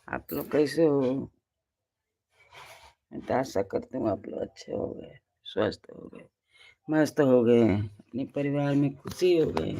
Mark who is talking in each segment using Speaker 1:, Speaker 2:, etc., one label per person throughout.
Speaker 1: आप लोग कैसे हो? मैं तो आशा करती हूँ आप लोग अच्छे हो गए, स्वस्थ हो गए, मस्त हो गए, अपने परिवार में खुशी हो गए।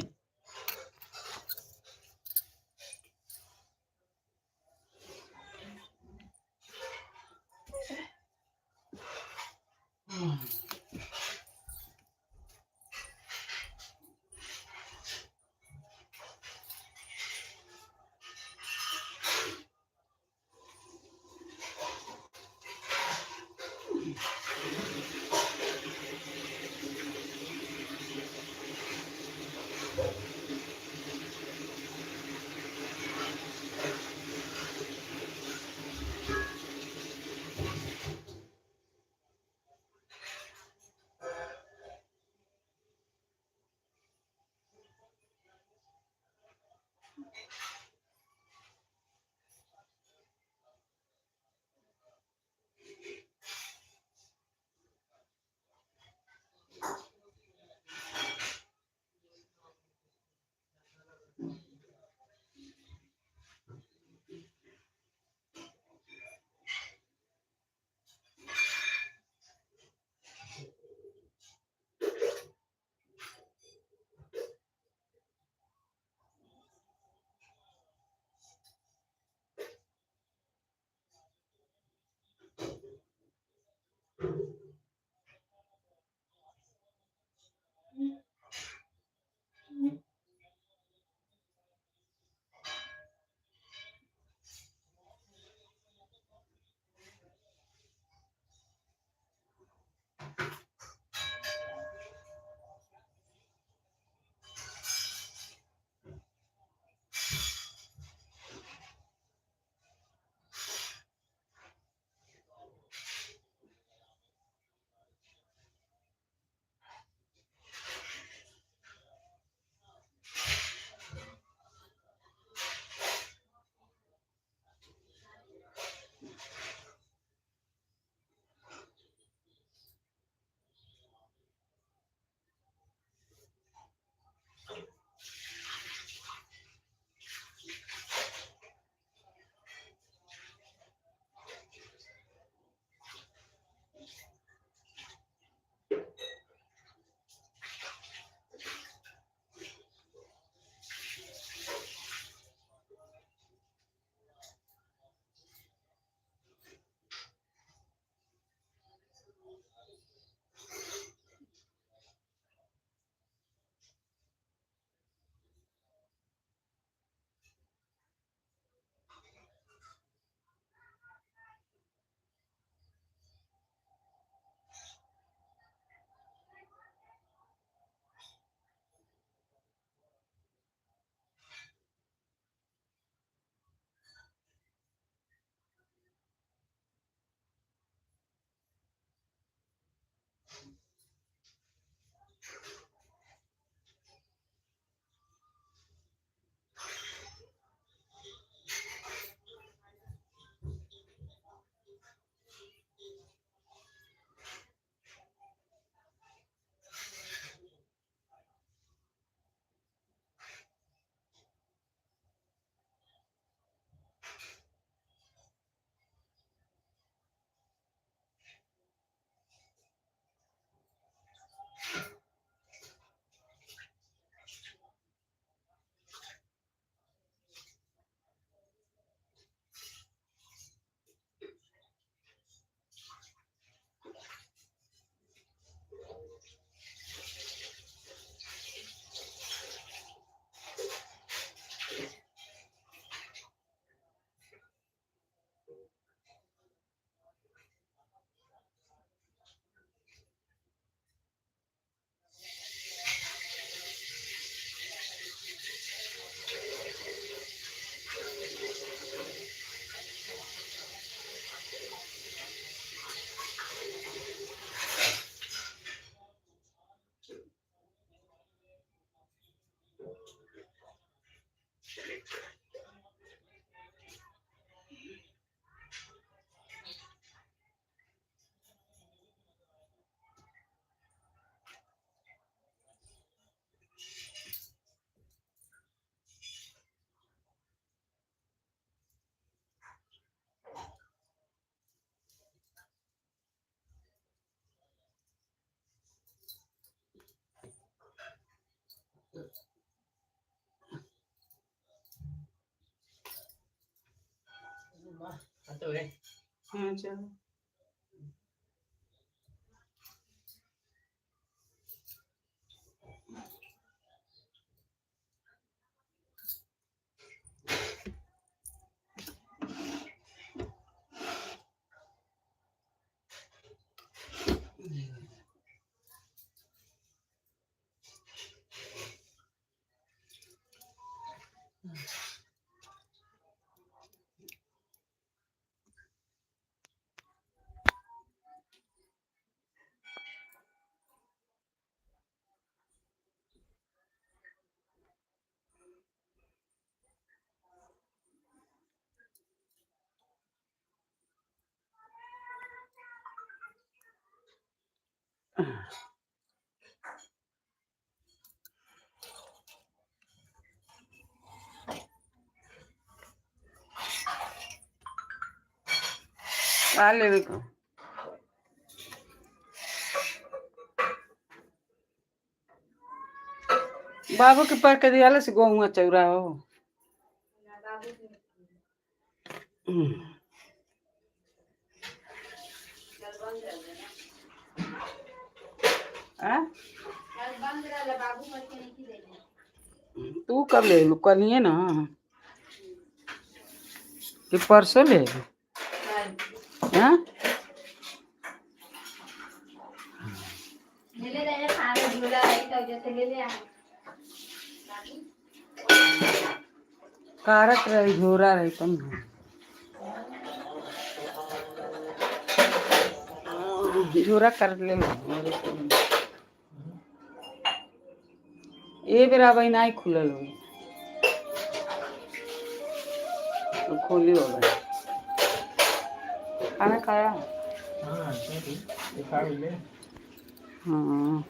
Speaker 1: हाँ चलो। का लेवे के? बाबू के पर के दियाला से गहुआ चौरा हो। आ? तू कब ले लू? कलिए ना कि परसों ले लू? हाँ कारत रही झोरा रही तुम झोरा कर ले लो। ए बेरा भाई नाई खुलल हो, खोली हो गई। खाना खाया?
Speaker 2: हाँ खा ले।
Speaker 1: हाँ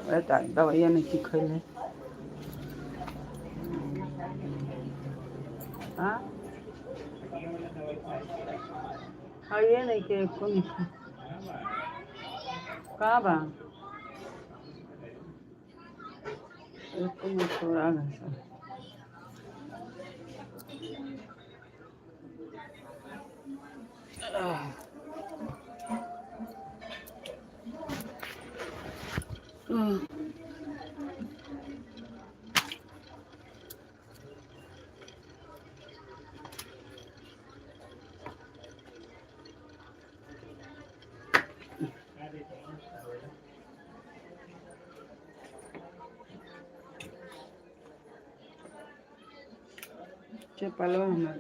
Speaker 1: अरे दवाइया नहीं की खैले। हाँ खाइए नहीं के कौन का बा एको में थोड़ा घसा। चपलवा हमार।